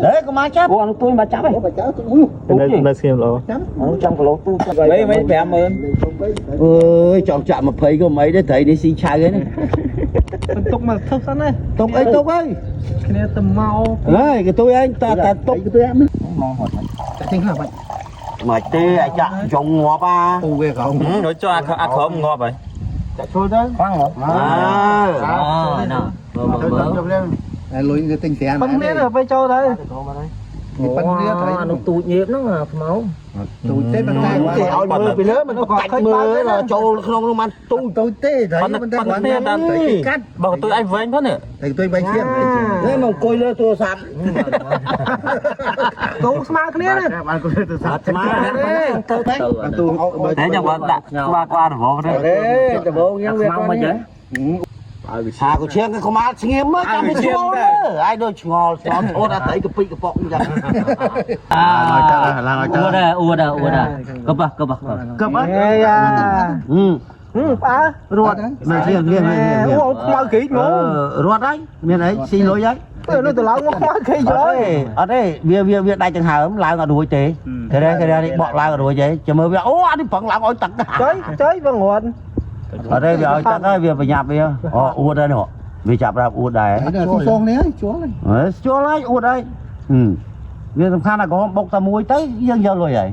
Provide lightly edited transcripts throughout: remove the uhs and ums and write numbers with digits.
ហេកុំមកចាប់ អូអានោះទួយមកចាប់ហ៎ អូបើចៅទៅអូ នៅនៅស្ងៀមល្អ ចាំ អានោះចាំគីឡូទូច វិញវិញ50000 អើយចង់ចាក់20ក៏មិនអីដែរត្រីនេះស៊ីឆៅហ្នឹង បន្ទុកមកធឹបសិនណា ទុកអីទុកអី គ្នាទៅមក ហើយកទួយឯងតាតាទុក ទៅអាមិន មកហត់ តែទិញខ្លះបាច់ មកទេអាចាក់ចង់ងាប់អា អូវាក្រោម រួចចុះអាអាក្រមងាប់ហើយ ចាក់ចូលទៅ ខ្លាំងហ៎ អើ អូណ៎មើលមើលមើល តែលុយទៅទិញស្រា ប៉ុនគ្នាទៅចូលទៅ ប៉ុនគ្នាត្រី អានោះទូចញៀបហ្នឹងខ្មៅ ទូចទេប៉ុន្តែ គេឲ្យមើលពីលើមិនកាច់មើលចូលក្នុងនោះបានទូច ទូចទេត្រី ប៉ុន្តែ ប៉ុន្តែ ប៉ុន្តែតាម ត្រីគេកាត់ បើកទួយឯងវែងផងនេះ តែទួយបីជាង នេះមកអង្គុយលើទូរស័ព្ទ កូនស្មើគ្នាណា បានគូទៅសា អត់ស្មើ ទៅទៅ ទូ តែចាំបើដាក់ក្បាលក្បាលរវល់ទេ ទេដំបងយ៉ាងវា ខ្មៅមិនចឹង ហាកឈៀងកុំមកស្ងៀមមើលចាំវាឆ្ងល់មើលឯងដូចឆ្ងល់ឆ្ងល់អូនអាត្រីកពិកកប៉ុកអញ្ចឹង ឡើងឲ្យទៅឡើងឲ្យទៅ អួតអួតអួតកបកបក កឹបអត់ អេយ៉ា ហឹម ផ្អើ រត់នៅស្ងៀមស្ងៀម អូខ្មៅគ្រីកហ្មង រត់ហើយមានអីស៊ីលុយហើយ ទៅនោះទៅឡើងមកខ្មៅគ្រីក អត់ ឡើយ ទេអត់ទេវាវាវាដាច់ដង្ហើមឡើងអត់រួចទេគេទេគេនេះបកឡើងអត់រួចទេចាំមើលវាអូអានេះប្រឹងឡើងឲ្យទឹក ចុយចុយបងរត់ អត់ទេវាឲ្យទឹកហើយវាប្រញាប់វាអូអួតហើយនោះវាចាប់រាប់អួតដែរ ហើយស៊ីសងនេះហើយជួលហើយ អើជួលហើយអួតហើយវាសំខាន់ណាក្រហមបុកតែមួយទៅយើងយកលុយហើយ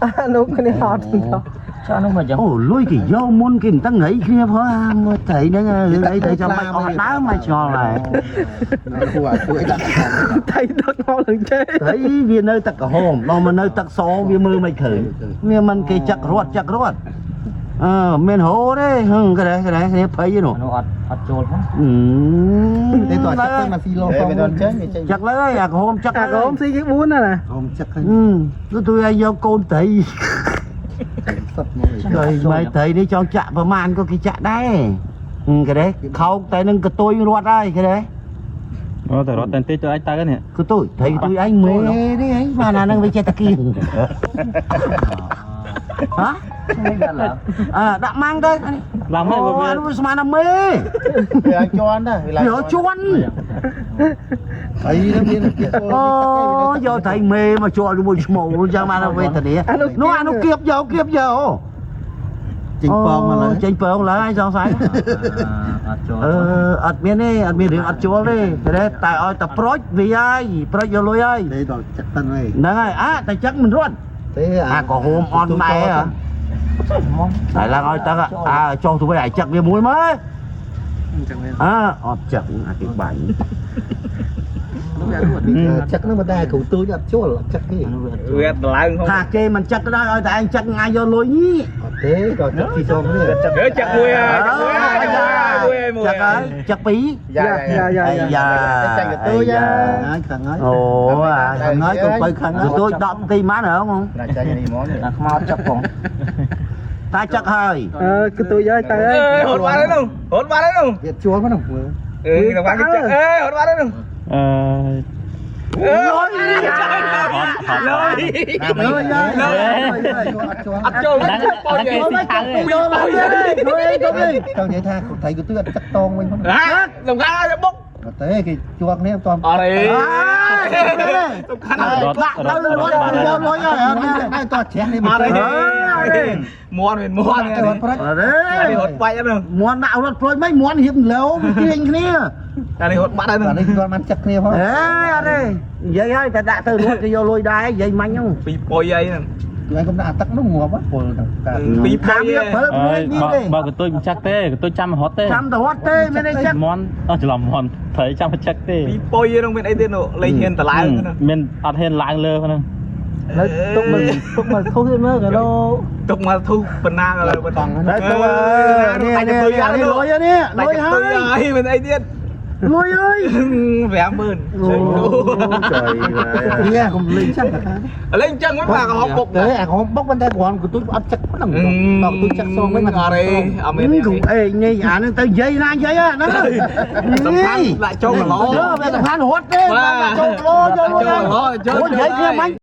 អានោះគ្នាអត់ទៅ ចុះនោះមកចឹង អូលុយគេយកមុនគេមិនដឹងហីគ្នាផងអាមើលត្រីហ្នឹងរឿងអីទៅចាំបាច់អស់ដើមមកឆ្ងល់ដែរ គួរគួរអីដាក់ ថៃដឹកមកឡើងចេះ ត្រីវានៅទឹកក្រហមដល់មកនៅទឹកសវាមើលមិនឃើញវាមិនគេចឹករត់ចឹករត់អឺមានហូទេហឹងគេដែរគេដែរគ្នាភ័យនោះ នោះអត់អត់ចូលផង ទេតោះចឹកទៅមកស៊ីឡសងចេញចេញ ចឹកលើហើយអាក្រហមចឹក អាក្រមស៊ីគេ4ណាណា ហមចឹកហើយ ទៅជួយឲ្យយកកូនត្រី សុតមក ត្រីម៉ែត្រីនេះចង់ចាក់ប្រមាណក៏គេចាក់ដែរគេដែរខោកតែនឹងកតុយរត់ហើយគេដែរ អូតែរត់តែបន្តិចទៅឯងទៅនេះ កតុយត្រីកតុយឯងមេនេះឯងបានអានឹងវាចេះតាគៀងហ៎ មិនដល់ឡើយ អើដាក់ម៉ាំងទៅ ឡើងមក អូ វា អានោះស្មានតែមេ វាជន់ដែរ វាជន់ អីហ្នឹងមាន អូយកត្រីមេមកជាប់ជាមួយឈ្មោលចឹងបានវេទនានោះអានោះគៀបយកគៀបយក ចេញពងមកឡើយ ចេញពងឡើយសង្ស័យ អត់ចូល អឺអត់មានទេអត់មានរឿងអត់ជួលទេទេតែឲ្យតែប្រូចវាហើយប្រូចយកលុយហើយ ទេដល់ចឹកតិនហើយ ហ្នឹងហើយអាតែចឹងមិនរត់ ទេ អាក៏ហូមអន់ដែរហ៎តែឡើងឲ្យទឹកអាចុះទៅវិញអាចឹកវាមួយមើលអើអត់ចឹកអាគេបាញ់ ចឹកហ្នឹងមិនដែរគ្រូទូចអត់ជួលអត់ចឹកទេ វាឡើងហង ថាគេមិនចឹកក៏ដោយឲ្យតែឯងចឹកងាយយកលុយនេះ អត់ទេដល់ចឹកស៊ីសងនេះ អើចាក់មួយចាក់មួយមួយ ចឹកហើយចឹកពីរ យ៉ាយ៉ាយ៉ា អាយ៉ា ចាញ់កទួយហើយខាងហើយ អូអា ខាងហើយកុំទៅខាង កទួយ10ទីម៉ានហ៎ង ចាញ់នេះហ្មង អាខ្មៅចឹកផង តាចឹកហើយ អឺគឺទួយហើយទៅហើយ រត់បាត់ហើយនោះរត់បាត់ហើយនោះ វាជួលមកនោះមើល អឺរត់បាត់គេចឹកអេរត់បាត់ហើយនោះ អឺ អឺ លុយ លុយ លុយ អត់ជួល អត់ចូល ហ្នឹង ប៉ុន គេស៊ីឆៅឯង យកមកលុយទៅវិញ ចង់និយាយថាត្រីកទួយអត់ចឹកតងវិញផង ហាសំខាន់ឲ្យបុក អត់ទេគេជួលគ្នាអត់ អត់ទេសំខាន់ រត់ ដាក់ រ ទៅ ត់ រត់ រត់បាត់ យកលុយហើយអត់មាន តែតោះជ្រះនេះ អត់ទេមន់មានមន់ តែរត់ប្រាច់ អត់ទេ នេះរត់បាច់ហ្នឹង មន់ដាក់រត់ប្រួយមិនមន់រៀបលោវាទាញគ្នា តែនេះរត់បាត់ហើយ អានេះគាត់បានចឹកគ្នាផង អេអត់ទេនិយាយហើយតែដាក់ទៅរត់គេយកលុយដែរនិយាយមាញ់ហ្នឹង ពីពុយអីហ្នឹង គឺឯងកុំដាក់អាទឹកនោះងាប់ពលទៅកើត ពីពុ ថា យ វាប្រើ អើយ មានទេ បើកទួយមិនចាក់ទេកទួយចាំរត់ទេ ចាំទៅរត់ទេមានអីចឹង មន់អស់ច្រឡំមន់ត្រីចាំចាក់ទេ ពីពុយហ្នឹងមានអីទៀតនោះលេងហ៊ានតឡើងហ្នឹង មានអត់ហ៊ានឡើងលើហ្នឹង លើទុកមកទុកមកធុះទៀតមើលកាឡូ ទុកមកធូបណ្ណាក៏លើបណ្ណា តែទៅនេះនេះនេះលុយនេះលុយហើយ ហើយមានអីទៀត លុយអើយ 50000 អូចៃ វាកុំលេងចឹងតា លេងចឹងមិនបាទកំហុសបុក ទេអាក្រហមបុកប៉ុន្តែគ្រាន់កទួយអត់ចឹកប៉ុណ្ណឹងដល់កទួយចឹកសងវិញ អត់ទេអត់មានទេ កុំអេនេះអានឹងទៅនិយាយណានិយាយហ្នឹង សំខាន់ដាក់ចូលគីឡូ វាសំខាន់រត់ទេដាក់ចូលគីឡូយកលុយហើយនិយាយគ្នាមាញ់